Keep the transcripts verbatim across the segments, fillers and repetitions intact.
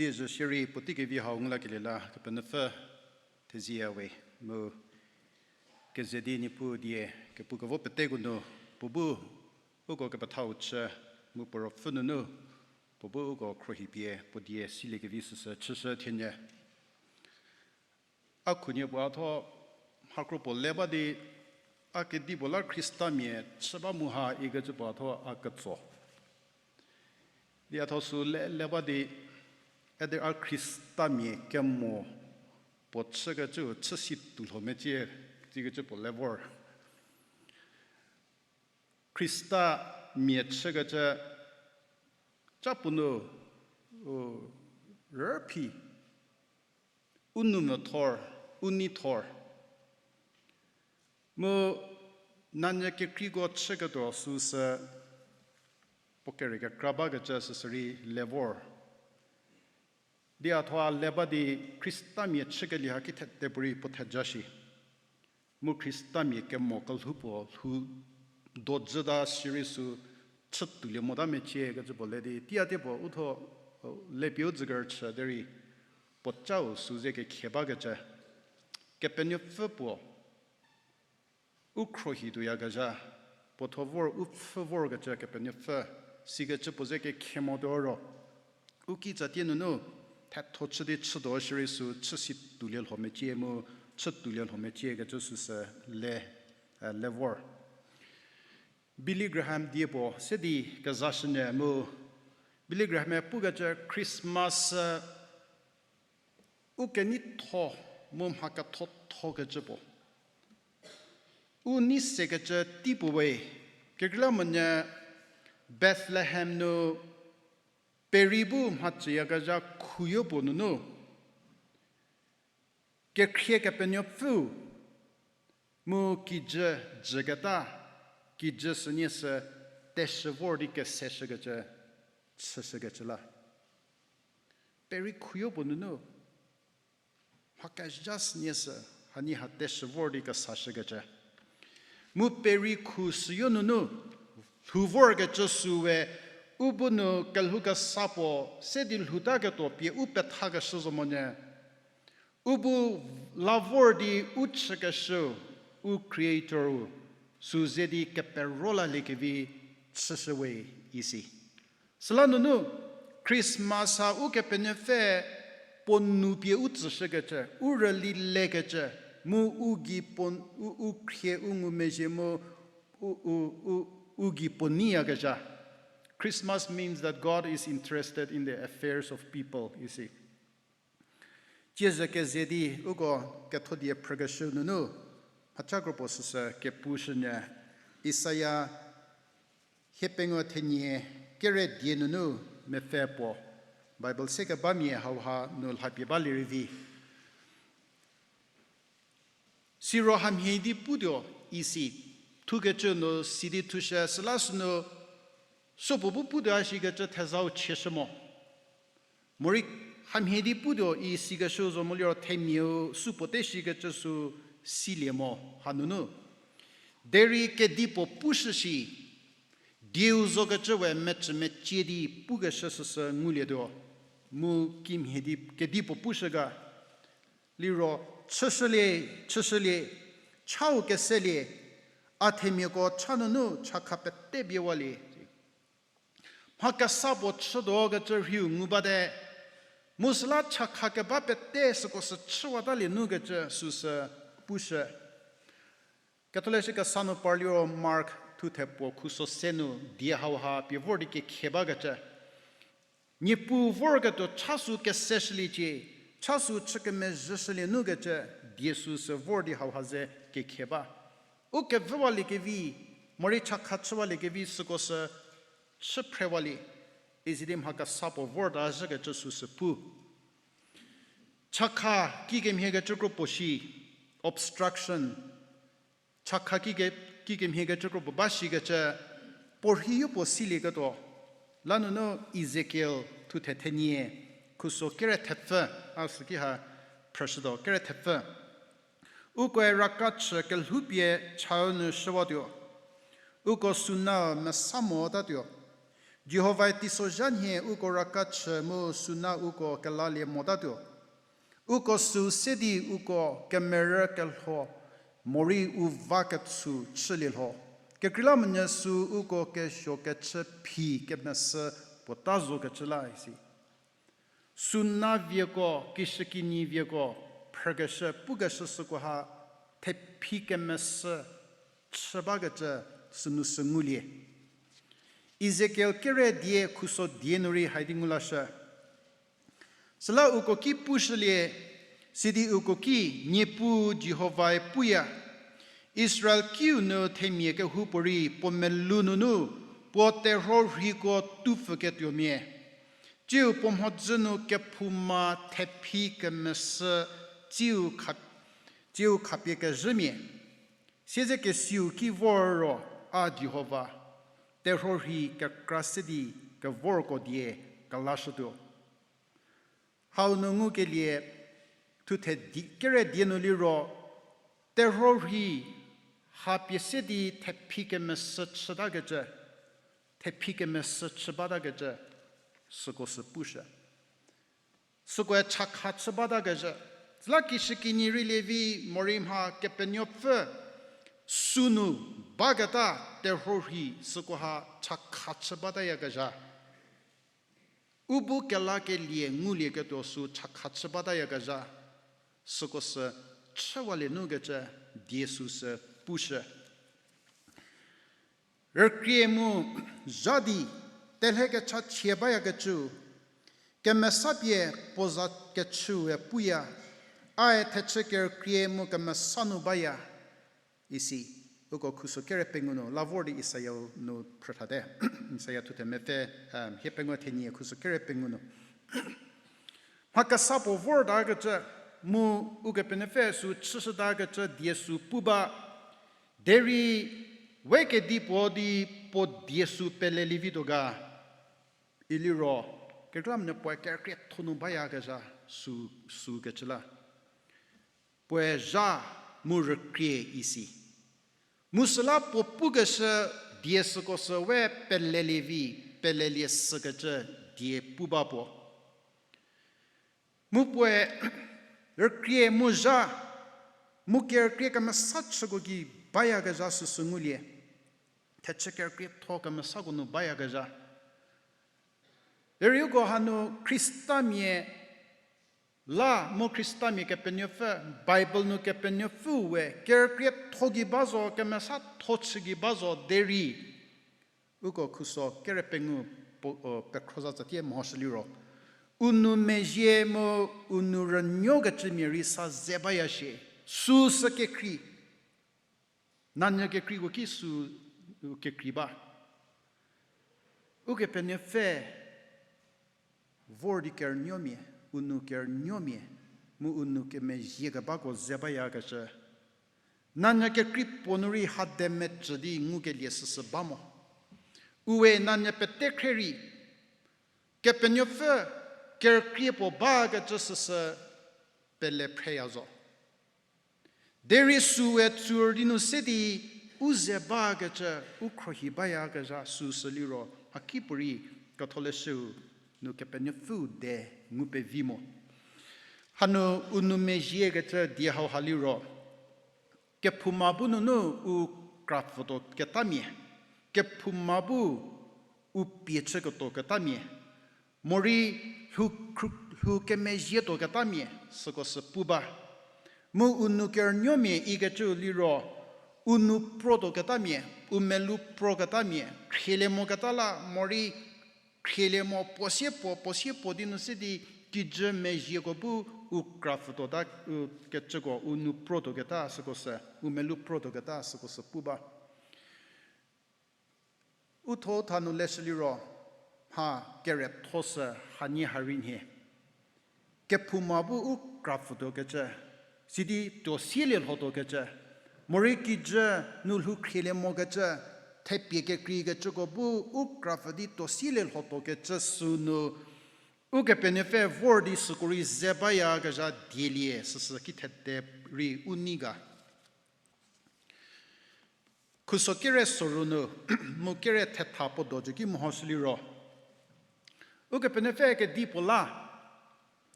Siezhü shierei puotei kevi hau ngu lakelie la Kepenuopfü thezie ya we, mu keze di Niepuu die kepu kevo peteko nu puo bu uko kepethau chü, mu puo ruopfü nunu puo bu uko khruohipie puo die siliekevi süsü chüshü thienyü. A khunhie puo a tho mhakro puo le ba di, a kedipuo la Khristamia chü ba mu ha ikecü puo a tho a ketso. Di a tho sü le, le ba di, ede a Khristamia kemo puo chükecü chü si tuo lho mecie, tsikecü puo le vor. Khristamia chükecü ca puo nu, u, rüphi, u nou mvü thor, u nei thor. Mu nanyü kekreiko chüketuo süsü puo kere kekra bakecü süsü rei le vor. Di a tho a le ba di Khristamia chükelie ha ki thede puorei puo theja shi. Mu Khristamia kemo kelhou puo lhou dojüta shierei sü chütuolie mota mecie kecü puo le di, tia tie puo u tho, lepie u dzüker chü derei puo cau sü ze kekhe bakecü. Kepenuopfü puo u khruohi tuoyakezha, puo tho vor u pfhü vorkecü Kepenuopfü, sikecü puo ze kekhe motuo ro, u kitsatie nunu thetho chü di chütuo shierei sü chü si tuolie lho mecie mu chütuolie lho mecie kecü süsü le, le vor. Billy Graham die puo se di kezashünyü mu Billy Graham-e pukecü Christmas u keneitho mu mha kethothokecü puo u nei sekecü tei puo we, kekreilamonyü Bethlehem nu peri bu mhatsüyakezha khuyo puo nunu kekhrie Kepenuopfü mu kijü jüketa, kijü sünie sü teshü vor di keseshükecü, chüshükecü la. Peri khuyo puo nunu mha kezha sünie sü, hanie ha teshü vor di kesashükecü. Mu peri khu süyo nunu lhou vorkecü süwe, u bu nu kelhou kesa puo se di lhoutaketuo pie u pethakeshü zo monyü, u bu la vor di u chükeshü, u Creator-u sü ze di kepero laliekevi chüshüwe isi. Süla nunu Christmas ha Ukepenuopfü puo nou pie u tsüshükecü, u rülilekecü, mu u gei puo, u, u khrie u ngumezhie mu u, u, u, u gei puo neiyakezha. Christmas means that God is interested in the affairs of people, you see. Tsiezhü keze di uko kethodie phrükeshü nunu mhacha kropuo süsü kepushünyü, Isaia hiepengou thenie kere die nunu mepfü puo, Bible se kebamia hauha nu lhapie balie rei vi. Siro hamhie di putuo isi, thukecü nu sidi thushü süla sünu, supuo bu putuo a shikecü thezau chieshü mo. Morei hamhie di putuo isikeshü zo moliro themiau supuo te shikecü sü silie mo hanunu. Derei kedipuo pushü shi, dieu zokecü we mecü mecie di pukeshü süsü ngulietuo, mu kimhie di kedipuo pushü ga. Liro, chüshülie, chüshülie, chau keselie, a themiako cha nunu chakha pete biewalie. Mha kesa puo chütuo kecü rhiu ngu bate, mu süla chakha keba pete süko sü chüwatalie nu kecü süsü pushü. Ketholeshü kesa nu parliro Mark thuthe puo khuso se nu die hauha pie vor di kekhe bakecü. Niepuu vorketuo cha sü keseshüliecie, cha sü chü kemezhüshülie nu kecü, die süsü vor di hauha ze kekhe ba. U kevüwaliekevi, morei chakha chüwaliekevi süko sü chü phrewalie, isi di mha kesa puo vorta zhükecü süsü pu. Chakha kikemhie kecü kro puo shi, obstruction. Chakha kike, kikemhie kecü kro puo ba shikecü, puo rhiu puo silieketuo. Lanunu Ezekiel thuthe thenie, khuso kere thepfü, a süki ha phrüshütuo kere thepfü. Ukoe raka chü kelhoupie chau nu shüwatuo. Uko suna mesa motatuo. Jihovae teisozha nhie uko raka chü mu suna uko kelalie motatuo. Uko süu se di uko kemerü kelho morei u va ketsu chülie lho. Kekreilamonyü süu uko kesuo kechü phi kemesü puota zo kecü la isi. Suna vieko, kishükinyi vieko, phrükeshü, pukeshü süko ha thephi kemesü chü bakecü sünu sü ngulie. Ezekiel kere die khuso die nu rei haidi ngu lashü. Süla uko ki pushülie, sidi uko ki, Niepuu Jihovae puya, Israel kiu nu themia kehoupuorei puo melou nunu puo terhuo rhiko tupfüketuomia, tsiu puo mhodzü nu kephouma thephi kemesü tsiu kha, tsiu khapie kezhümia. Siezekesiu ki vor ro, a Jihova, terhuo rhi kekra se di kevorko die kelashütuo. Hau nu ngukelie, thuthe di, kere die nu liro, terhuo rhi ha pie se di thephi kemesü chütakecü, thephi kemesü chü batakecü, süko sü pushü. Sükoe chakha chü batakezhü. Süla kishükinyi rei lievi morei mha Kepenuopfü sünu baketa terhuo rhi süko ha chakha chü batayakezha. U bu kelakelie ngulieketuo sü chakha chü batayakezha. Süko sü chüwalie nukecü die süu sü pushü. Rükrie mu zha di telhe kechachie bayakecü, kemesa pie puo za kechüe puya, ae thechü kerükrie mu kemesa nu baya, isi. Uko khuso kere pengou nu la vor di Isaia nu phrüthate. Isaia thuthe mepfü, hie pengou thenie khuso kere pengou nu. Mha kesa puo vortakecü, mu Ukepenuopfü sü chüshütakecü die sü pu ba, derei we kedipuo di puo die sü pelelie vituo ga, iliro, kekreilamonyü puoe kerükrietho nu bayakezha sü, sükecü la. Puoe zha mu rükrie isi. Mu süla puo pukeshü die süko sü we pelelie vi, pelelie sükecü die pu ba puo. Mu puoe rükrie mu zha, mu kerükrie kemesa chüko ki bayakezha süsü ngulie. Thechü kerükrietho kemesako nu bayakezha. Derei uko hanu Khristamia la mu Khristamia Kepenuopfü, Bible nu Kepenuopfüu we kerükrietho gei ba zo, kemesatho chü gei ba zo derei. Uko khuso kere pengou puo, o, pekhro za tsatie mehoshü liro, u nou mezhie mu u nou rünuokecümia rei sa ze baya shie, süsü kekrei. Nanyü kekreiko ki sü kekrei ba. Ukepenuopfü vor di kerünuomia, u nou kerünuomia, mu u nou kemezhie kebako ze bayakecü. Nanyü kekrei puo nu rei hade mecü di ngukelie süsü ba mo. Uwe nanyü pete khre rei, Kepenuopfü kerükrie puo bakecü süsü pele phreya zo. Derei süe tsur di nu se di u ze bakecü, u khruohi bayakezha süsü liro, mhakipuorei ketholeshüu nu Kepenuopfüu de ngu pevi mo. Hanu u nou mezhiekecü die hauha liro, kephouma bu nunu u krapfütuo ketamia, kephouma bu u pie chüketuo ketamia, morei lhou khru-, lhou kemezhietuo ketamia, süko sü pu ba. Mu u nou kerünuomia ikecü liro, u nou protuo ketamia, u melou pro ketamia, khrielie moketa la, morei khrielie mo puo sie puo, puo sie puo di nu se di kijü mezhieko bu u krapfütuota, u kecüko, u nou protuo keta süko sü, u melou protuo keta süko sü pu ba. U tho tha nu leshü liro, mha keretho sü hanie ha rei nhie. Kephouma bu u krapfütuo kecü, sidi tuo sielie lhotuo kecü, morei kijü nu lhou khrielie mokecü, thepie kekreikecüko bu u krapfü di tuo sielie lhotuo kecü sünu, Ukepenuopfü vor di süko rei ze bayakezha dielie süsü kithede rei u nei ga. Khuso kere soru nu, mu kere thetha puo dojü ki mehoshü liro, Ukepenuopfü kedipuo la,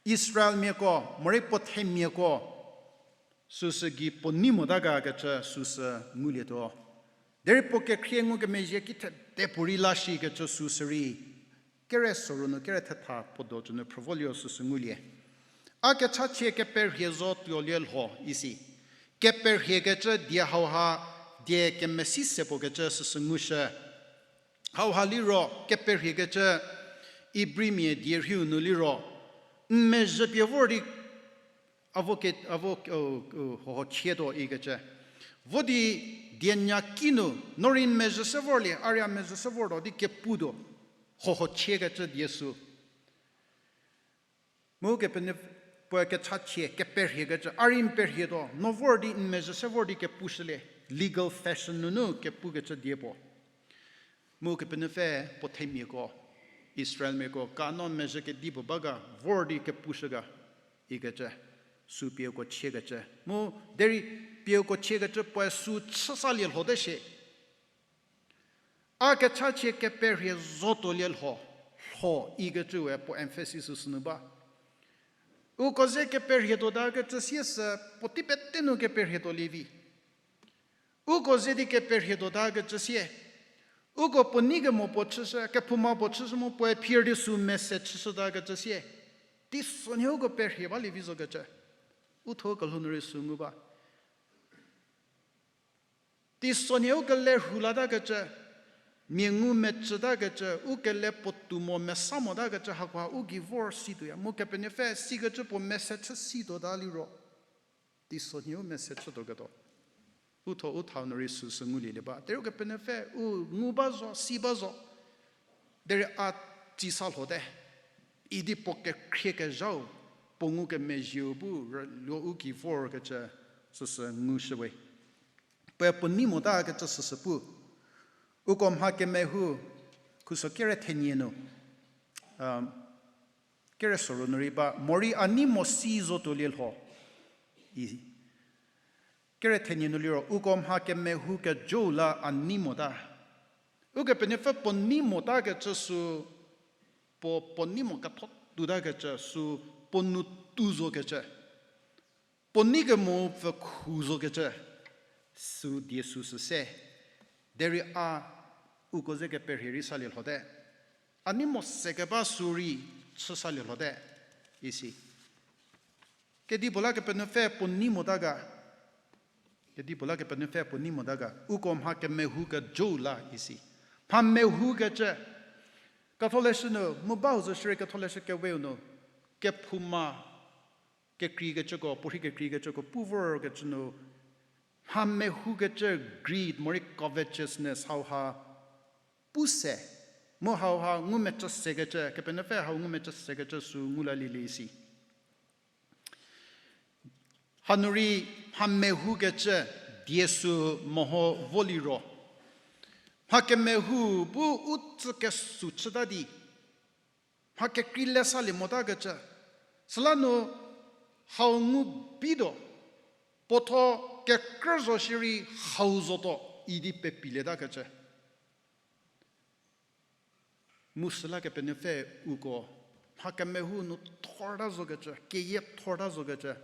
Israelmiako, morei puo themiako, süsü gei puo nei mota ga kecü süsü ngulietuo. Derei puo kekhrie ngukemezhie ki thede puorei la shikecü süsü rei, kere soru nu kere thetha puo do cü nu phrüvolio süsü ngulie. A kechachie keperhie zo tuolie lho isi. Keperhiekecü die hauha, die kemesi se puo kecü süsü ngushü. Hauha liro keperhiekecü Ibrimia die rhiu nu liro, n mezhü pie vor di avo ke, avo, o, o, hoho chietuo ikecü. Vo di dienyaki nu, no rei n mezhü se vorlie, a rei a mezhü se vortuo di keputuo, hoho chiekecü die sü. Mu Kepenuopfü puoe kechachie, keperhiekecü, a rei n perhietuo, no vor di n mezhü se vor di kepushülie, legal fashion nunu kepukecü die puo. Mu Kepenuopfü puo themiako, Israelmiako, ka no mezhü kedipuo ba ga, vor di kepushü ga, ikecü, sü pieuko chiekecü. Mu derei pieuko chiekecü puoe sü chüsalie lhote shie. A kechachie keperhie zotuolie lho, lho ikecüe puo emphasis süsü nu ba. Uko ze keperhie tuota kecü sie sü puotei pete nu keperhie tuolie vi. Uko ze di keperhie tuota kecü sie. Uko puo nei kemo puo chüshü, kephouma puo chüshü mu puoe phir di sü mese chüshüta kecü sie. Teisonhie uko perhie balie vi zokecü. U tho kelhou nu rei sü ngu ba. Teisonhie u kele rhulata kecü, mia ngumecüta kecü, u kele puotou mo mesa mota kecü hakoha u gei vor situoya. Mu Kepenuopfü sikecü puo mese chü situota liro, teisonhie u mese chütuoketuo. U tho u thau nu rei süsü ngulielie ba. Derei Kepenuopfü u ngu ba zo, si ba zo. Derei a tsisa lhote. Idi puo kekhrie kezhau, puo ngukemezhieu bu rüluo u gei vorkecü süsü ngushüwe. Puoe puo nei mota kecü süsü pu. Uko mha kemehu, khuso kere thenie nu, kere soru nu rei ba, morei a nei mo si zotuolie lho. I, kere thenie nu liro, uko mha kemehu kejou la a nei mota. Ukepenuopfü puo nei mota kecü sü, puo, puo nei mo ketho tuota kecü sü, puo nou tu zokecü. Puo nei kemo pfü khu zokecü, sü die süsü se. Derei a, uko ze keperhie rei salie lhote. A nei mo se keba sü rei chü salie lhote. Isi. Kedipuo la Kepenuopfü puo nei mota ga. Kedipuo la Kepenuopfü puo nei mota ga. Uko mha kemehu kejou la isi. Mha mehoukecü. Ketholeshü nu, mu bau zo shierei Ketholeshü Keweu nu, kephouma, kekreikecüko, puorhi kekreikecüko, pu vorkecü nu, mha mehoukecü greed, morei covetousness, hauha, pu se, mu hauha ngumecü sekecü, Kepenuopfü hau ngumecü sekecü sü ngu lalielie isi. Hanu rei mha mehoukecü die sü meho vo liro, mha kemehu bu u tsü kesü chüta di, mha kekrei le salie motakecü, süla nu hau ngu bituo, puotho kekrü zo shierei hau zotuo idi pepilietakecü. Mu süla Kepenuopfü uko mha kemehou nu thorta zokecü, keyie thorta zokecü,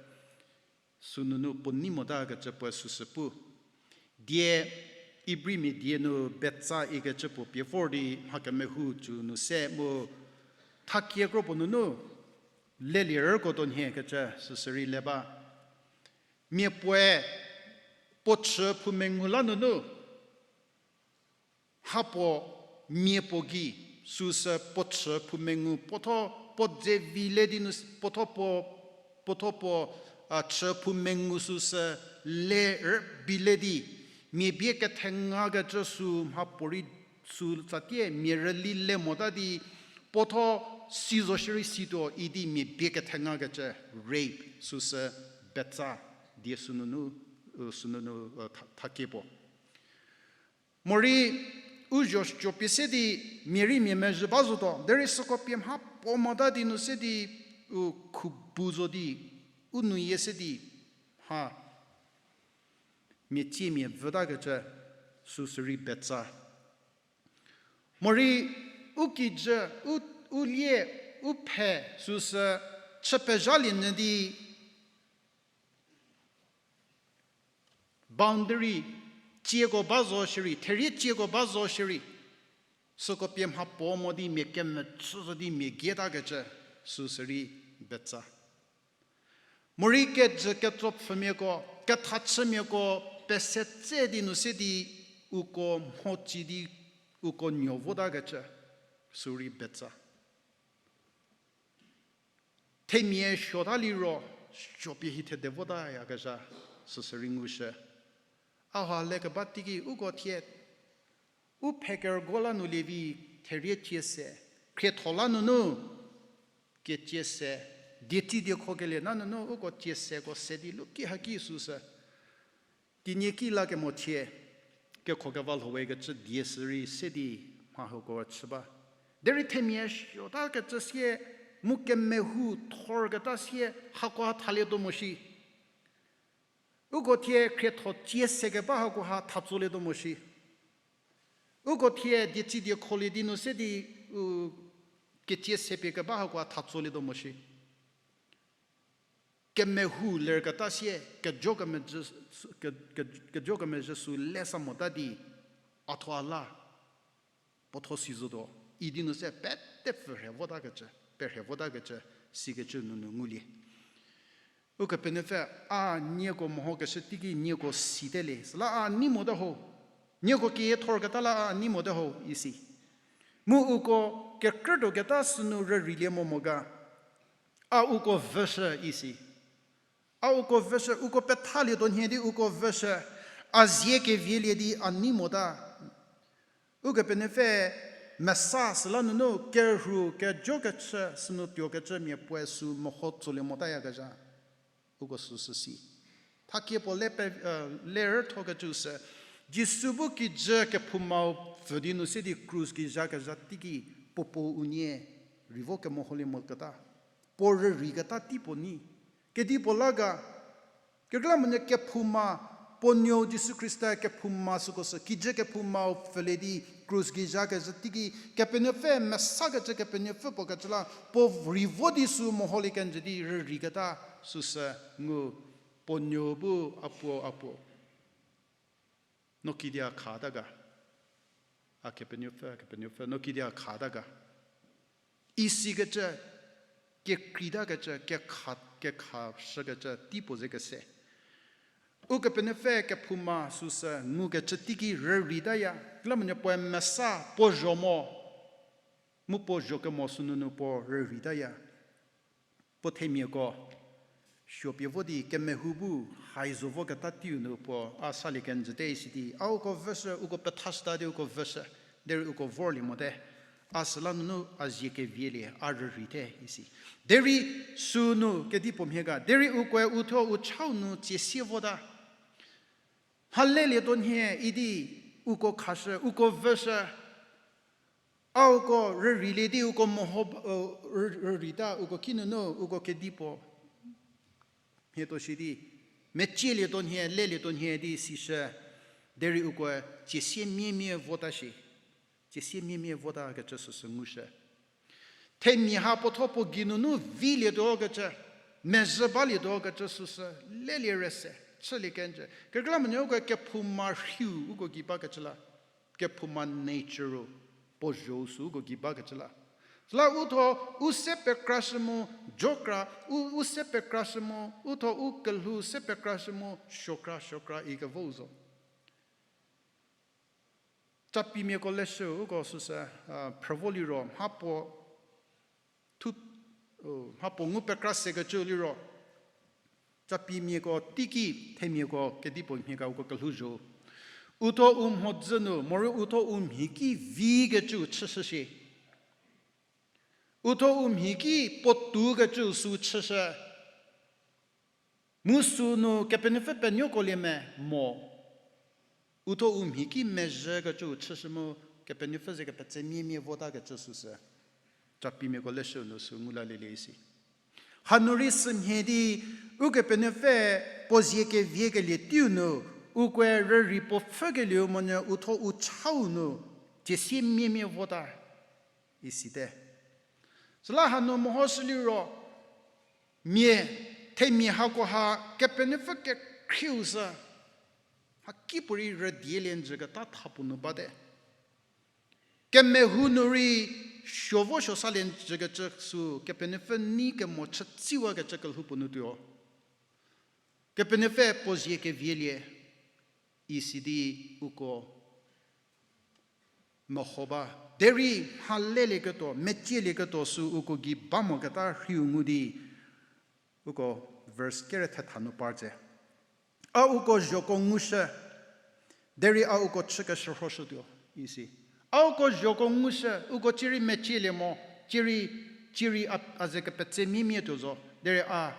sünunu puo nei motakecü puoe süsü pu. Die, Ibrimia die nu betsa ikecü puo pie vor di mha kemehou cü nu se mu thakie kro puo nunu lelie rüko tuo nhiekecü süsü rei le ba. Mia puoe puo chü phoumengu la nunu mha puo mia puo gei süsü puo chü phoumengu puotho puo dze vi le di nu s-, puotho puo, puotho puo, a, chü phoumengu süsü le rübi le di, mia bie kethengakecü sü mha puorei sü tsatie mia rüli le mota di, puotho si zo shierei situo idi mia bie kethengakecü rape süsü betsa die sünunu, u, sünunu, u, tha-, thakie puo. Morei u zho suo pie se di mia rei mia mezhü ba zotuo, derei süko pie mha puo mota di nu se di u khubu zo di, u nuyie se di mha mia tsie mia vütakecü süsü rei betsa. Morei u kijü, u, u lie, u phe süsü chü pezhalie nyü di boundary cieko ba zo shierei, therie cieko ba zo shierei, süko pie mha puo mo di mia kemvü chü zo di mia gietakecü süsü rei betsa. Morei kejü ketsopfümiako, kethachümiako pese tse di nu se di uko mhoci di uko nuo votakecü sü rei betsa. Themia suota liro, suopie hi thede votayakezha süsü rei ngushü. A ha lekeba teiki uko thie u phe kerügo la nu lievi therie cie se, khrietho la nunu kecie se, dietsi diekhokelie la nunu uko cie seko se di luki haki süsü. Tinie ki la kemo thie, kekho keva lhowekecü die sü rei se di mha hako chü ba. Derei themia suotakecü sie, mu kemehou thorketa sie, hakoha thalietuo mo shi. Uko thie khrietho cie sekeba hakoha thatsolietuo mo shi. Uko thie dietsi diekholie di nu se di, u, kecie se pie keba hakoha thatsolietuo mo shi. Kemehou lerketa sie, kejo kemezhü, ke, ke, kejo kemezhü sü le sa mota di, a thuo a la puotho si zotuo, idi nu se pete pfhü rhe votakecü, perhe votakecü, sikecü nunu ngulie. Ukepenuopfü a nieko mehokeshü teiki nieko site le, süla a nei mote ho, nieko kiethorketa la a nei mote ho, isi. Mu uko kekrütuoketa sünu rüreilie mo mo ga, a uko vüshü, isi. A uko vüshü, uko pethalietuo nhie di uko vüshü, a zie kevielie di a nei mota. Ukepenuopfü mesa süla nunu kerhu kejokecü sünu tuokecü mia puoe sü meho tsolie motayakezha. Uko süsü si. Thakie puo le pe, eh, le rüthokecü sü, Jisu bu kijü kephoumau pfü di nu se di krus ki zhakezha teiki puo puo unie rei vo kemeholie moketa, puo rüreiketa tei puo nyi. Kedipuo la ga, kekreilamonyü kephouma, puo nuou Jisu Khrista kephouma süko sü, kijü kephoumau pfülie di krus ki zhakezha teiki, Kepenuopfü mesakecü Kepenuopfü puo kecü la, puo rei vo di sü meholie kenjü di rüreiketa süsü ngu, puo nuou bu a puo a puo, no kidi a khata ga? A Kepenuopfü, Kepenuopfü, no kidi a khata ga? Isikecü, kekreitakecü, kekha, kekhashükecü tei puo ze kese. Ukepenuopfü kephouma süsü ngukecü teiki rüreitaya. Kreilamonyü puoe mesa puo zho mo, mu puo zho kemo sünunu puo rüreitaya. Puo themiako suopie vo di kemehou bu hai zo voketa teiu nu puo a salie kenjüte isi di, a uko vüshü, uko pethashüta di uko vüshü, derei uko vorlie mote. A süla nunu a zie kevielie, a rüreite isi. Derei sünu kedipuo mhie ga, derei ukoe uthuo u chau nu tsie sie vota. Mhalelietuo nhie idi uko khashü, uko vüshü. A uko rüreilie di uko meho, rü, rüreita uko kinunu uko kedipuo mhietuo shi di, mecielietuo nhie, lelietuo nhie di sishü, derei uko tsie sie miemie vota shi. Tsie sie miemie votakecü süsü ngushü. Themia ha puotho puo geinunu vilietuo kecü, mezhü balietuo kecü süsü lelie rese chülie kenjü. Kekreilamonyü uko kephouma rhiu uko gei bakecü la, kephouma nature-u puo zho-u sü uko gei bakecü la. Süla uthuo u se pekrashü mu, jokra, u, u se pekrashü mu, uthuo u kelhou se pekrashü mu, suokra, suokra ikevou zo. Capimiako leshü uko süsü, a, phrüvo liro, mhapuo thu, o, mhapuo ngu pekra sekecü liro, Capimiako teiki themiako kedipuo mhie ga uko kelhou zho. Uthuo u mhodzü nu, morei uthuo u mhi ki vikecüu chüshü shie. Uthuo u mhi ki puotou kecüu sü chüshü. Mu sünu Kepenuopfü penuoko lie me mo. Uthuo u mhi ki mezhü kecüu chüshü mu Kepenuopfü ze kepetse miemie vota kecü süsü. Capimiako leshü nu sü ngu lalielie isi. Hanu rei sümhie di, Ukepenuopfü puo zie keviekelie teiu nu, ukoe rürei puo pfhükelieu monyü uthuo u chau nu, tsie sie miemie vota, isite. Süla hanu mehoshü liro, mia, themia hakoha Kepenuopfü kekhrieu sü, mhakipuorei rüdielie njü keta tha puo nu bate. Kemehou nu rei suo vo suo salie njü kecü sü Kepenuopfü nei kemo chütsiwakecü kelhou puo nu tuo. Kepenuopfü puo zie kevielie, isi di uko meho ba. Derei mhalelieketuo, metsielieketuo sü uko gei ba moketa rhiu ngu di, uko verse kere thetha nu par tse. A uko zhoko ngushü, derei a uko chükeshürhoshütuo, isi. A uko zhoko ngushü, uko cierei mecielie mo, cierei, cierei a, a ze kepetse miemie tuo zo, derei a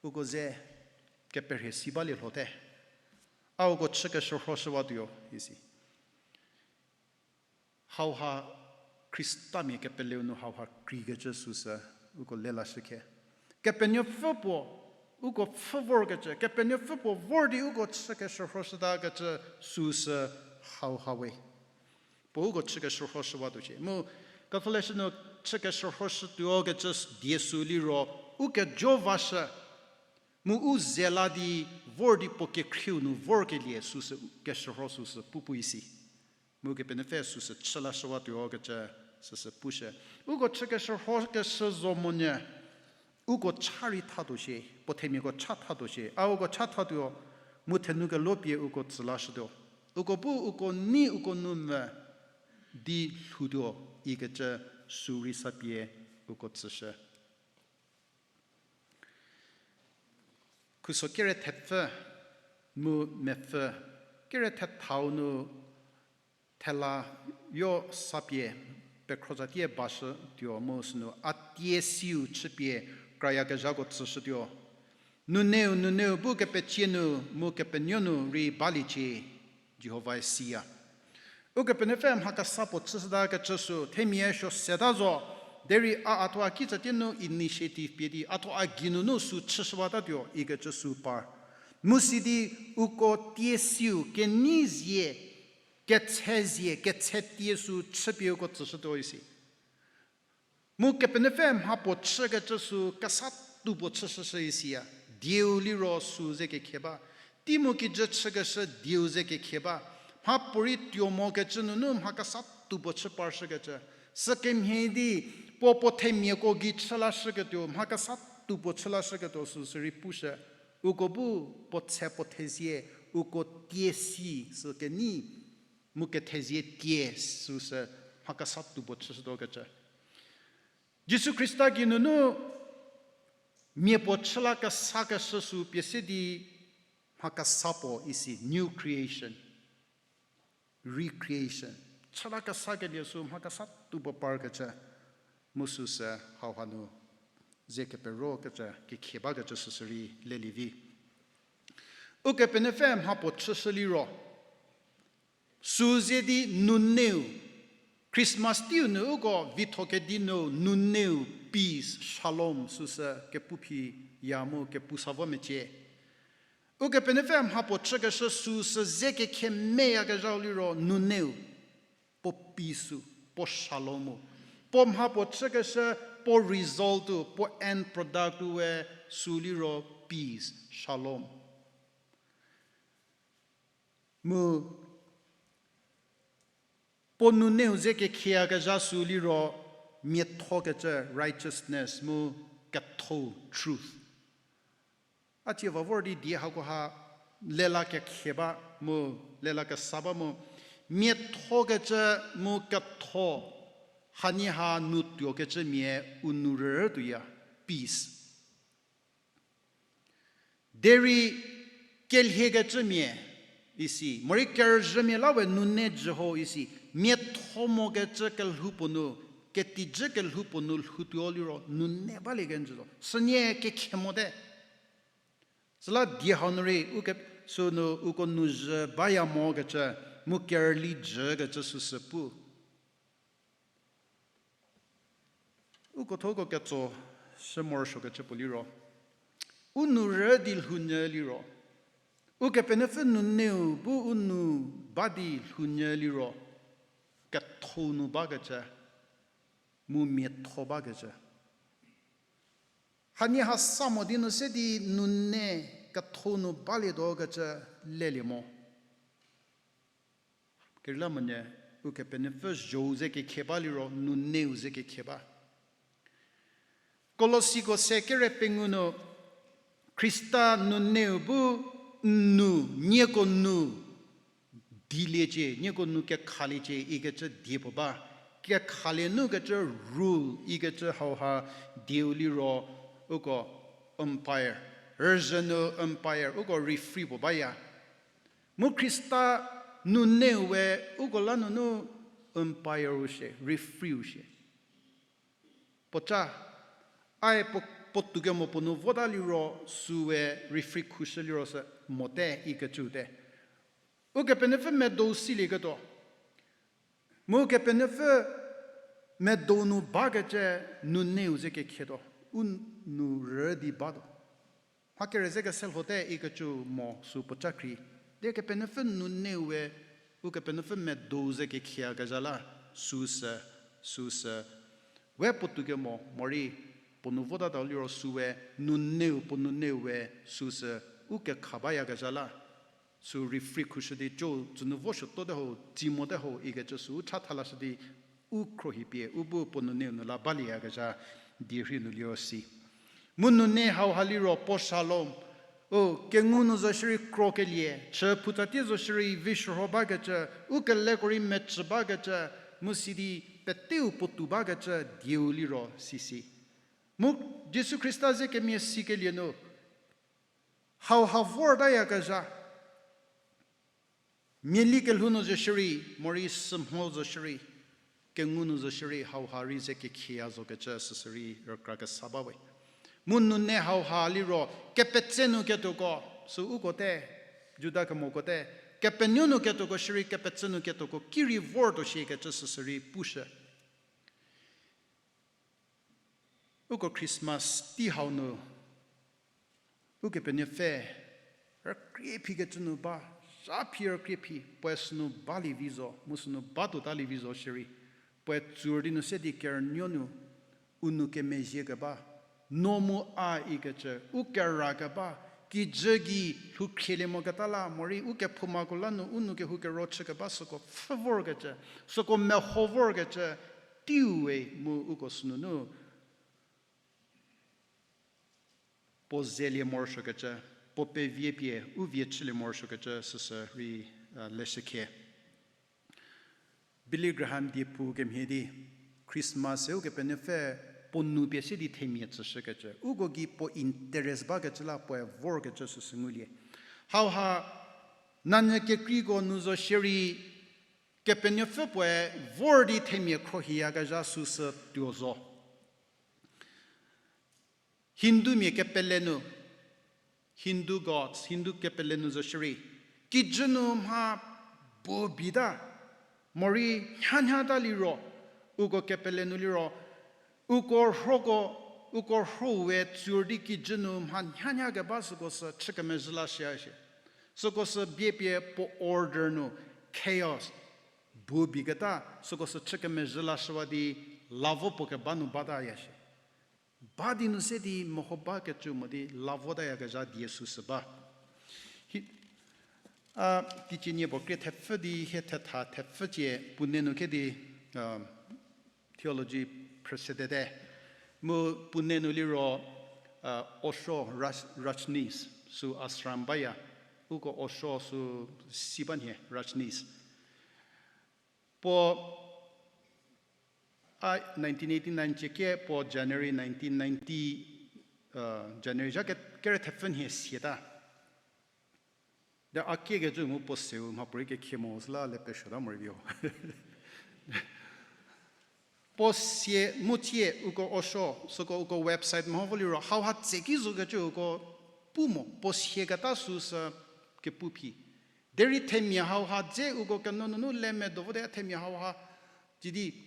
uko ze keperhie si balie lhote. A uko chükeshürhoshüwatuo, isi. Hauha Khristamia kepeleu nu hauha kreikecü süsü uko lelashü khe. Kepenuopfü puo uko pfhü vorkecü, Kepenuopfü puo vor di uko chükeshürhoshütakecü süsü hauha we. Puo uko chükeshürhoshüwatuo shie. Mu Catholicshü nu chükeshürhoshütuo kecü die sü liro, u kejo vashü, mu u ze la di vor di puo kekhrieu nu vorkelie süsü keshürho süsü pupu isi. Mu Kepenuopfü süsü chü lashüwatuo kecü süsü pushü. Uko chükeshürhokeshü zo monyü, uko cha rei thatuo shie, puo themiako cha thatuo shie, a uko cha thatuo, mu thenou kelopie uko tsü lashütuo. Uko bu uko nei uko nu mvü di lhoutuo ikecü sü rei sapie uko tsüshü. Khuso kere thepfü mu mepfü, kere thethau nu thela yo sapie pekhrozatie bashütuo mu sünu a tie siu chüpie krayakezhako tsüshütuo. Nuneu, nuneu bu kepecie nu mu kepenuo nu rei baliecie, Jihovae siya. Ukepenuopfü mha kesa puo chüshütakecü sü themia suo seta zo, derei a, a thuo a kitsatie nu initiative pie di a thuo a geinunu sü chüshüwatatuo ikecü sü par. Mu sidi uko tie siu kenei zie, ketshe zie, ketshe tie sü chüpie uko tsüshütuo isi. Mu Kepenuopfü mha puo chükecü sü kesa tuo puo chüshüshü isiya, dieu liro sü ze kekhie ba. Tei mu kijü chükeshü dieu ze kekhie ba. Mhapuorei tuo mokecü nunu mha kesa tuo puo chü parshükecü. Sükemhie di puo puo themiako gei chü lashüketuo, mha kesa tuo puo chü lashüketuo süsü rei pushü. Uko bu puo tshe puo thezie, uko tie si sü kenei, mu kethezie tie süsü mha kesa tuo puo chüshütuokecü. Jisu Khrista geinunu mia puo chü la kesakeshü sü pie se di mha kesa puo isi new creation, recreation. Chü la kesakelie sü mha kesa tuo puo parkecü, mu süsü hauha nu ze keperokecü, kekhie bakecü süsü rei lelie vi. Ukepenuopfü mha puo chüshü liro, sü ze di nuneu, Christmas teiu nu uko vitho kedi nu nuneu, peace, shalom süsü kepu phi ya mu kepu sa vo mecie. Ukepenuopfü mha puo chükeshü süsü ze kekhie meyakezhau liro nuneu, puo peace-u, puo shalom-u. Puo mha puo chükeshü, puo result-u, puo end product-u we sü liro peace, shalom. Mu puo nuneu ze kekhieyakezha sü liro miathokecü righteousness mu ketho truth. A cie va vor di die hakoha lela kekhie ba mu, lela kesa ba mu, miathokecü mu ketho hanie ha nu tuokecümia u nou rütuoya, peace. Derei kelhiekecümia isi, morei kerüzhümia la we nune jü ho isi, miatho mokecü kelhou puo nu, ketijü kelhou puo nu lhoutuo liro nune balie kenjü zo. Sünie kekhie mote. Süla die hau nu rei uko sünu uko nou zhü baya mokecü mu kerüli jükecü süsü pu. Uko thoko ketso shü morosuokecü puo liro, u nou rü di lhounyü liro, Ukepenuopfü nuneu bu u nou ba di lhounyü liro, ketho nu bakecü. mu miatho bakecü. Hanie ha sa mo di nu se di nune ketho nu balietuo kecü lelie mo. Kerilamonyü, Ukepenuopfü zhou ze kekhie ba liro, nuneu ze kekhie ba. Kolosiko se kere pengou nu, Khrista nuneu bu n nu, nieko nu, diliecie, nieko nu kekhaliecie ikecü die puo ba. Kekhalie nu kecü rule ikecü hauha dieu liro uko umpire, rüzhü nu umpire, uko referee puo baya. Mu Khrista nuneu we uko la nunu umpire u shie, referee u shie. Puoca, ae puo, puotou kemo puo nu vota liro süe referee khushü liro sü mote ikecü te. Ukepenuopfü medou silieketuo. Mu Kepenuopfü medou nu bakecü nuneu ze kekhietuo. U nu rü di batuo. Mha kere ze kese lhote ikecü mo sü puoca krei. Derei Kepenuopfü nuneu we, Ukepenuopfü medou ze kekhieyakezha la, süsü, süsü. We puotou kemo, morei, puo nu votata liro süe, nuneu, puo nuneu we, süsü, u kekha bayakezha la. Sü referee khushü di co, tsünu vo suotuote ho, tsi mote ho, ikecü sü u chatha lashü di, u khruohipie, u bu puo nuneu nu la balieyakezha, die rhei nu liro si. Mu nune hauha liro puo shalom, u kengu nu zo shierei krokelie, chü phutsatie zo shierei vishürho bakecü, u keleko rei mecü bakecü, mu sidi peteu puotou bakecü dieu liro sisi. Mu Jisu Khrista ze kemia sikelie nu, hauha vortayakezha, miali kelhou nu zo shierei, morei sümho zo shierei, kengu nu zo shierei, hauha rei ze kekhieya zokecü süsü rei rükra kesa bawe. Mu nune hauha liro, kepetse nu ketuoko, sü uko te, Juda kemoko te, kepenuo nu ketuoko shierei, kepetse nu ketuoko, ki rei vortuo shiekecü süsü rei pushü. Uko Christmas tei hau nu, Ukepenuopfü, rükrie phikecü nu ba, zha phi rükrie phi, puoe sünu balie vi zo, mu sünu batuotalie vi zo shierei, puoe tsur di nu se di kerünuo nu, u nou kemezhie keba, no mu a ikecü, u kera keba, kijü gei lhoukhrielielie moketa la, morei u kephoumako la nu, u nou kehou kero chükeba süko pfhü vorkecü, süko meho vorkecü, teiu we mu uko sünunu, puo zelie morosuokecü, puo pevie pie u vie chülie morosuokecü süsü rei, leshükhie. Billy Graham die pu kemhie di, Christmas se Ukepenuopfü puo nou pie se di themia tsüshükecü. Uko gei puo interest bakecü la puoe vorkecü süsü ngulie. Hauha, nanyü kekreiko nu zo shierei, Kepenuopfü puoe vor di themia khruohiyakezha süsü tuo zo. Hindumia kepele nu, Hindu gods, Hindu kepele nu zo shierei, kijü nu mha bu bita, morei nhanyata liro, uko kepele nu liro, uko rhoko, uko rhowe tsur di kijü nu mha nhanyakeba süko sü chü kemezhü la shie shie. Süko sü bie pie puo order nu chaos, bu biketa, süko sü chü kemezhü lashüwa di lavo puo keba nu bataya shie. Ba di nu se di meho bakecü mo di lavotayakezha die süsü ba. Hi, a, teicie nie puo krie thepfü di hie thetha thepfü cie Pune nu ke di, a, theology phrüsedete. Mu Pune nu liro, a, Osho Raj-, Rajneesh sü ashram baya. Uko Osho sü si ba nhie Rajneesh. Puo a nineteen eighty-nine cie ke puo January nineteen ninety, a, January zha ke-, kere thepfü nhie siata. De a kiekecü mu puo seu mhapuorei kekhie mo süla le pesuota morei vio. Puo sie mu cie uko Osho, süko uko website meho vo liro, hauha tseki zokecü uko pu mo, puo sieketa süsü kepu phi. Derei themia hauha dze uko keno nunu le medo vote themia hauha, sidi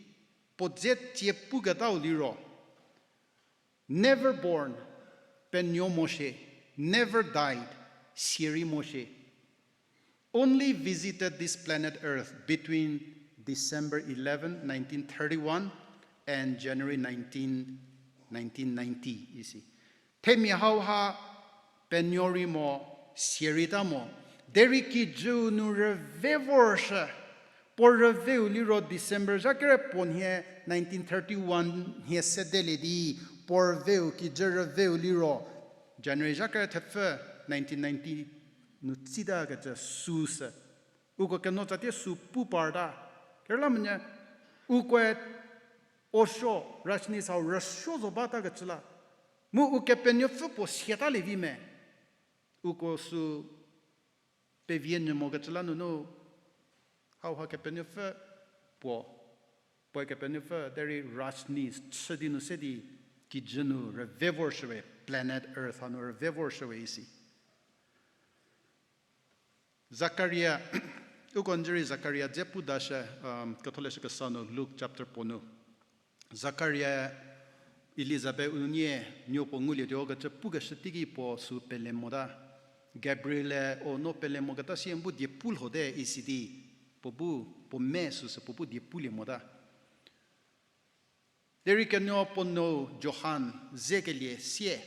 puo dze tsie puketau liro, never born, penuo mo shie, never died, sierei mo shie. Only visited this planet Earth between December eleven, nineteen thirty-one and January nineteen, nineteen ninety isi. Themia hauha penuo rei mo, sia rei ta mo. Derei kijüu nu rüve vorshü. Puo rüveu liro December zha kere puo nhie nineteen thirty-one nhie sedelie di, puo rüveu kijü rüveu liro January zha kere thepfü nineteen ninety nu tsitakecü süsü. Uko keno tsatie sü pu parta. Kerüla monyü, ukoe osuo, Rajneesh hau rüsuo zo batakecü la. Mu Ukepenuopfü puo siatalie vi me. Uko sü pevie nyü mokecü la nunu, hauha Kepenuopfü puo, puoe Kepenuopfü derei Rajneesh chü di nu se di kijü nu rüve vorshüwe, planet Earth hanu rüve vorshüwe isi. Zakaria, uko njü rei Zakaria dze pu dashü, um, Ketholeshü Kesa nu, Luke chapter puo nu. Zakaria Elizabeth unie nuo puo ngulietuo kecü pukeshü teiki puo sü pele mota. Gabriel-e, o no pele moketa sie n bu die pu lhote isi di, puo bu, puo me süsü puo bu die pulie mota. Derei kenuo puo nou Johan zekelie sie,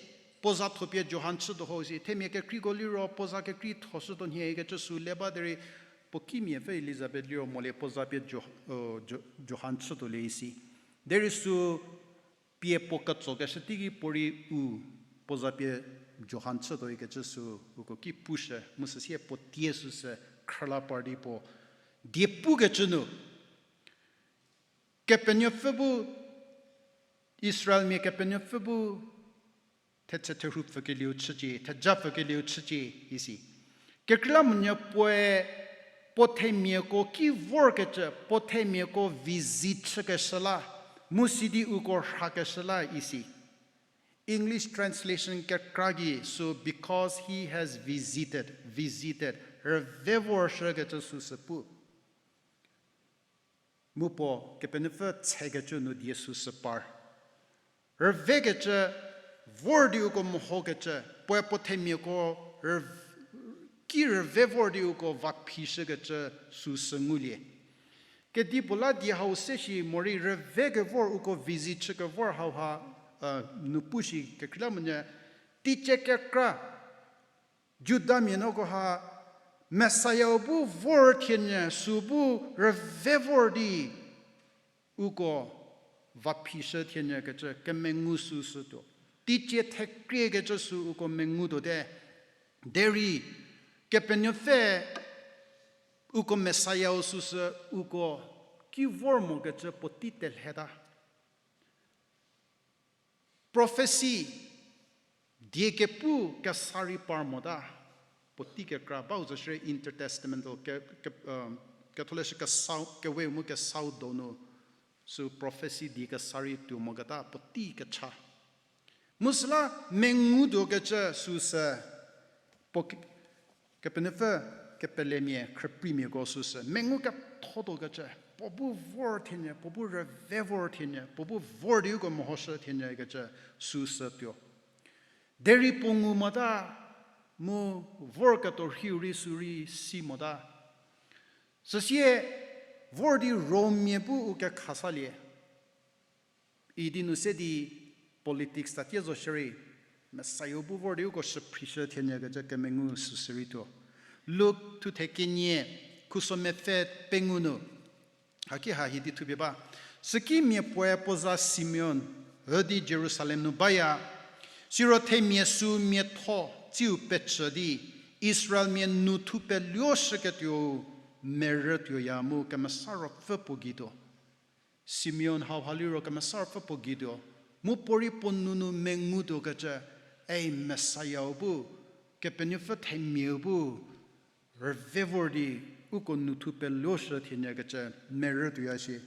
puo za thopie Johan chütuo ho isi, themia kekreiko liro puo za kekrei thoshütuo nhie ikecü sü le ba derei puo kimiapfü Elizabeth liro molie puo za pie Jo-, o, Jo-, Johan chütuolie isi. Derei sü pie puo ketsokeshü teiki puorei u puo za pie Johan chütuo ikecü sü uko ki pushü, mu süsie puo tie süsü khrüla par di puo die pukecü nu, Kepenuopfü bu, Israelmia Kepenuopfü bu, thetse therhu pfükelieu chücie, theja pfükelieu chücie, isi. Kekreilamonyü puoe, puo themiako ki vorkecü, puo themiako visit chükeshü la, mu sidi uko rhakeshü la, isi. English translation kekra gei sü because he has visited, visited, rüve vorshükecü süsü pu. Mu puo Kepenuopfü tsekecü nu die süsü par. Rüvekecü, vor di uko mehokecü, puoe puo themiako rüv-, ki rüve vor di uko vaphishükecü süsü ngulie. Kedipuo la die hau se shi morei rüve kevor uko visit chü kevor hauha, a, nu pu shi kekreilamonyü, teicie kekra, Judamia nuoko ha Messiah-u bu vor thienyü, sü bu rüve vor di uko vaphishü thienyü kecü kemengu süsütuo. Teicie thekriekecü sü uko mengutuote. Derei Kepenuopfü uko Messiah-u süsü uko ki vor mokecü puotei telheta. Prophecy, die kepu kesa rei par mota, puotei kekra bau zo shierei intertestamental ke, ke, um, Ketholeshü Kesau, kewe mu Kesau donu, sü prophecy die kesa rei tuo moketa puotei kecha. Mu süla mengutuokecü süsü, puo ke-, Kepenuopfü kepelemia, khrüprimiako süsü mengu kethotuokecü, puo bu vor thienyü, puo bu rüve vor thienyü, puo bu vor di uko mehoshü thienyü kecü süsü tuo. Derei puo ngu mota, mu vorketuo rhiu rei sü rei si mota. Süsie vor di Rommia bu u kekhasalie. Idi nu se di politics tatie zo shierei, Messiah-u bu vor di uko shüphrishü thienyü kecü kemengu süsü rei tuo. Luk thuthe kenie, khuso mepfü pengou nu, haki ha hidi thupie ba. Süki mia puoe puo za Simeon üdi Jerusalem nu baya. Siro themia sü miatho tsiu pecü di, Israelmia nu thu peluoshüketuou merü tuoya mu Kemesa Ruopfü puo gei tuo. Simeon hauha liro Kemesa Ruopfü puo gei tuo, mu puorei puo nunu mengutuokecü, ei Messiah-u bu, Kepenuopfü themiau bu, rüve vor di uko nu thu peluoshü thienyü kecü merü tuoya shi.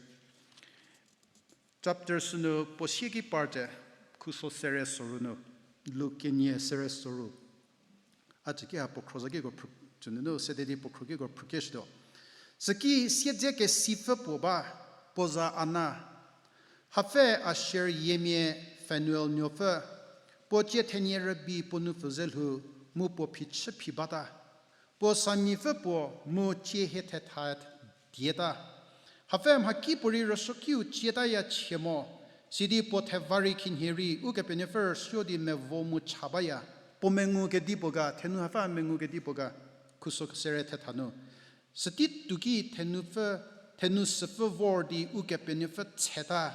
Chapter sünu puo sieki parte, khuso sere soru nu, Luk kenie sere soru. A cüki ha puo khro za kiko phrü-, cünunu sede di puo khro kiko phrükeshütuo. Süki siedze kesipfü puo ba, puo za Ana. Hapfü Asher yiemia Fanuel nuopfü, puo cie thenie rübei puo nupfu ze lhou, mu puo phichü phi bata. Puo samipfü puo mu cie hie thetha dieta. Hapfü mhakipuorei rüsuokiu cietaya chie mo, Sidi puo theva rei khinhie rei, Ukepenuopfü rüsuo di mevo mu cha baya. Puo mengu kedipuo ga, thenu hapfü mengu kedipuo ga, khuso sere thetha nu. Sütei tuoki thenupfü, thenu süpfü vor di Ukepenuopfü tseta,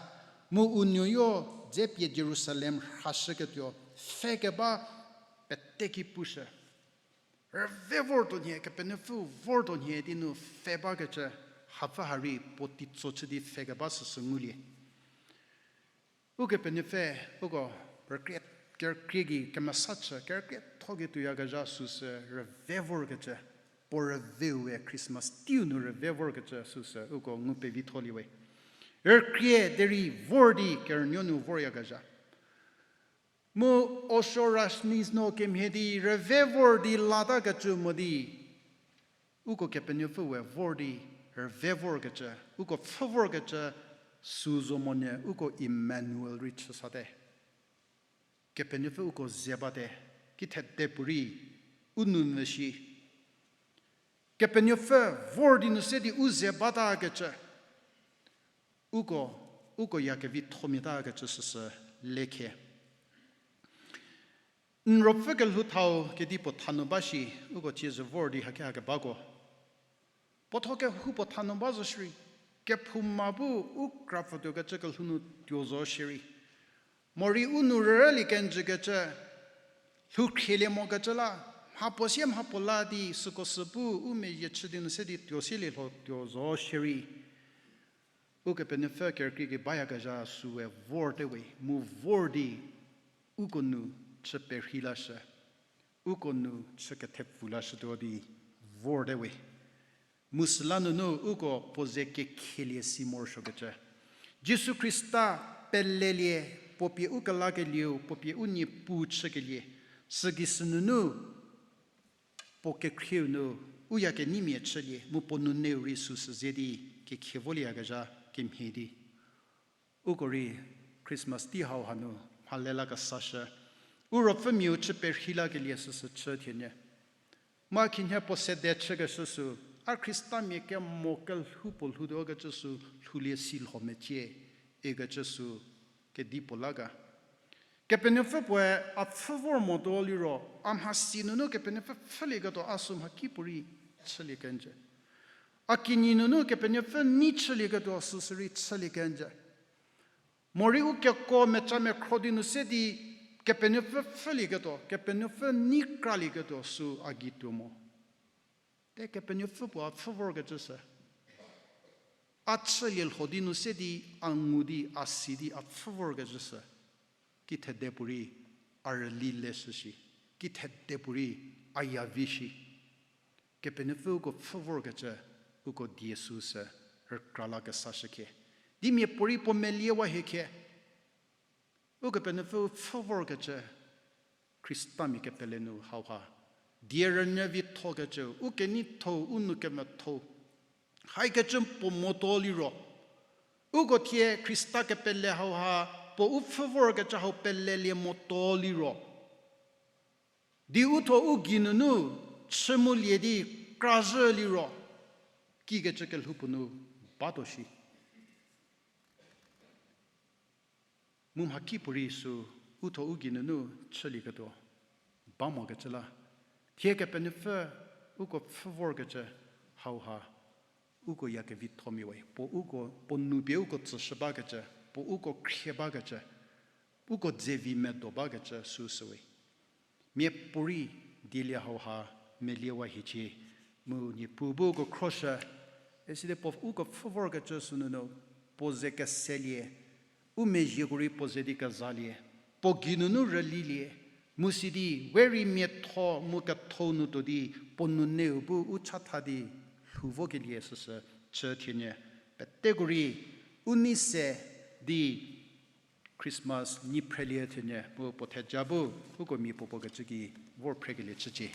mu u nuoyo dze pie Jerusalem rhashüketuo, pfhe keba peteki pushü. Rüve vor tuo nhie, Kepenuopfü vor tuo nhie di nu pfhe bakecü, hapfü ha rei puo teitso chü di pfhe keba süsü ngulie. Ukepenuopfü, uko rükrie, kerükrie gei kemesa chü, kerükrietho gei tuoyakezha süsü rüve vorkecü, puo rüveu we Christmas teiu nu rüve vorkecü süsü uko ngu pevitholie we. Rükrie derei vor di kerünuo nu voryakezha. Mu Osho Rajneesh no kemhie di rüve vor di latakecü mo di, uko Kepenuopfü we vor di rüve vorkecü, uko pfhü vorkecü, sü zo monyü uko Emmanuel rei chüsate. Kepenuopfü uko ze bate, kithede puorei u nou mvü shi. Kepenuopfü vor di nu se di u ze batakecü, uko, uko ya kevithomiatakecü süsü lekhe. N ruopfü kelhou thau kedipuo tha nu ba shi, uko cie zü vor di haki hakebako. Puotho kehoupuo tha nu ba zo shierei, kephouma bu u krapfütuokecü kelhou nu tuo zo shierei. Morei u nou rülie kenjükecü, lhou khrielie mokecü la, mhapuo sie mhapuo la di süko sü bu u mezhie chü di nu se di tuo silie lho tuo zo shierei. Ukepenuopfü kerükrie gei bayakezha süe vorte we, mu vor di uko nou chü perhei lashü, uko nou chü kethepfu lashütuo di vorte we. Mu süla nunu uko puo ze kekhielie si morosuokecü, Jisu Khrista pelelie, puo pie u kelakelieu, puo pie u Niepuu chükelie, sügei sünunu puo kekhrieu nu u ya keneimia chülie, mu puo nuneu rei süsü ze di kekhie volieyakezha kemhie di. Uko rei Christmas tei hau hanu mha le lakesashü, u ruopfümiau chü perhei lakelie süsü chü thienyü. Mu a khinhie puo sede chükeshü sü, a Khristamia kemo kelhou puo lhoutuokecü sü lhoulie si lho mecie, ikecü sü kedipuo la ga. Kepenuopfü puoe a pfhü vor motuo liro, a mhasi nunu Kepenuopfü pfhülieketuo a sü mhakipuorei chülie kenjü. A kinyi nunu Kepenuopfü nei chülieketuo süsü rei chülie kenjü. Morei u keko meca mekhro di nu se di Kepenuopfü pfhülieketuo, Kepenuopfü nei kralieketuo sü a gei tuo mo. Te Kepenuopfü puo a pfhü vorkecü sü, a chülie lho di nu se di, a ngu di, a si di a pfhü vorkecü sü, kithede puorei a rüli leshü shi, kithede puorei a ya vi shi. Kepenuopfü uko pfhü vorkecü, uko die süsü rükra lakesashü khie, di miapuorei puo meliewa hie khie. Ukepenuopfü pfhü vorkecü, Khristamia kepele nu hauha die rünyü vithokecü, u keneitho-u, u nou kemethou, haikecü puo motuo liro, uko thie Khrista kepele hauha puo u pfhü vorkecü hau pelelie motuo liro, di u thuo u geinunu chü mu lie di krazhü liro, kikecü kelhou puo nu batuo shi. Mu mhakipuorei sü u thuo u geinunu chülieketuo ba mokecü la, thie Kepenuopfü uko pfhü vorkecü hauha uko ya kevithomia we, puo uko, puo nou pie uko tsüshü bakecü, puo uko khrie bakecü, uko dzevi medo bakecü süsü we. Miapuorei dielie hauha meliewa hiecie, mu Niepuu bu uko khroshü, isidi puo uko pfhü vorkecü sünunu, puo ze keselie, u mezhieko rei puo ze di kezalie, puo geinunu rülilie, mu sidi we rei miatho mu ketho nu tuo di, puo nuneu bu u chatha di lhou vokelie süsü chü thienyü, peteko rei u nei se di Christmas nyi phrelie thienyü mu puo theja bu uko mia puopuo kecü ki vor phrekelie chücie.